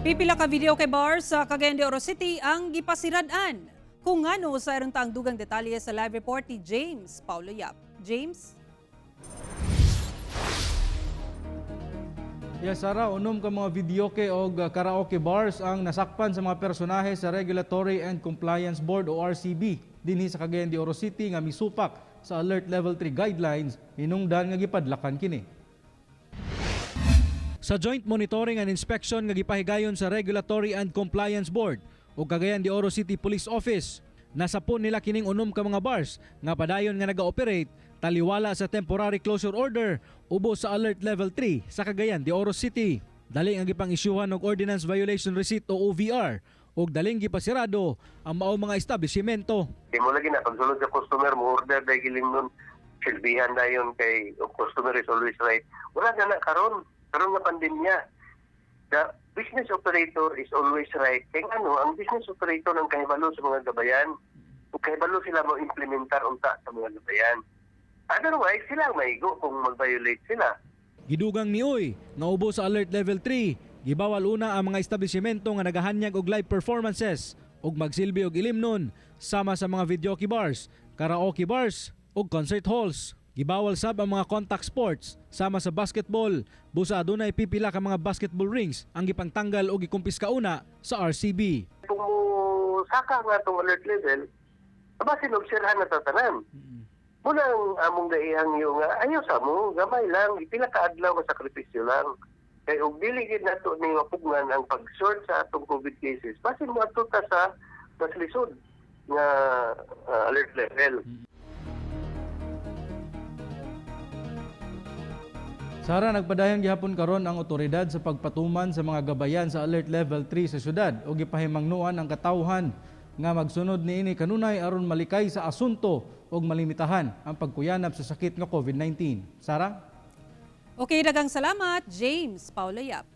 Pipila ka videoke bar sa Cagayan de Oro City ang gipasirad-an. Kung ngano, sa ang dugang detalye sa live report ni James Paulo Yap. James? Yes, Sara, unom ka mga videoke o karaoke bars ang nasakpan sa mga personahe sa Regulatory and Compliance Board o RCB dinhi sa Cagayan de Oro City nga misupak sa Alert Level 3 guidelines hinungdan nga gipadlakan kini. Sa joint monitoring and inspection nga gipahigayon sa Regulatory and Compliance Board ug Cagayan de Oro City Police Office, nasapon nila kining unom ka mga bars nga padayon nga naga-operate taliwala sa temporary closure order ubos sa Alert Level 3 sa Cagayan de Oro City. Dali nga gipang-isyuhan og Ordinance Violation Receipt o OVR ug daling gipasirado ang mao mga establishmento. Di mo lagi na, pagsulod sa customer, mo order dahil giling nun, silbihan na yun kay customer is always right. Wala na na, karon karon nga pandemya. The business operator is always right. Kaya ano, ang business operator ang kahibalo sa mga gabayan. Ug kahibalo sila mo implementar unta sa mga gabayan. Otherwise, sila ang maigo kung mag-violate sila. Gidugang ni Uy nga ubos sa Alert Level 3, gibawal una ang mga establishmento nga nagahanyag og live performances ug magsilbi og ilimnon sama sa mga videoke bars, karaoke bars ug concert halls. Gibawal sab ang mga contact sports sama sa basketball, busa adunay pipila ka mga basketball rings ang gipangtanggal o gikumpiska una sa RCB. Kung mo saka nga itong alert level, aba sinobserhan na sa tanan. Muna ang among gaihang yung nga, ayaw sa mo, gamay lang, ipila ka adlaw nga sakripisyo lang. Kay og dili gid nato ni mapugnan ang pag-sort sa atong COVID cases, basin mo adto ta sa mas lisod nga alert level. Sara, nagpadayon gihapon karon ang otoridad sa pagpatuman sa mga gabayan sa Alert Level 3 sa syudad ug gipahimangnoan ang katawhan nga magsunod niini kanunay aron malikay sa asunto ug malimitahan ang pagkuyanap sa sakit nga COVID-19. Sara? Okay, dagang salamat, James Paulo Yap.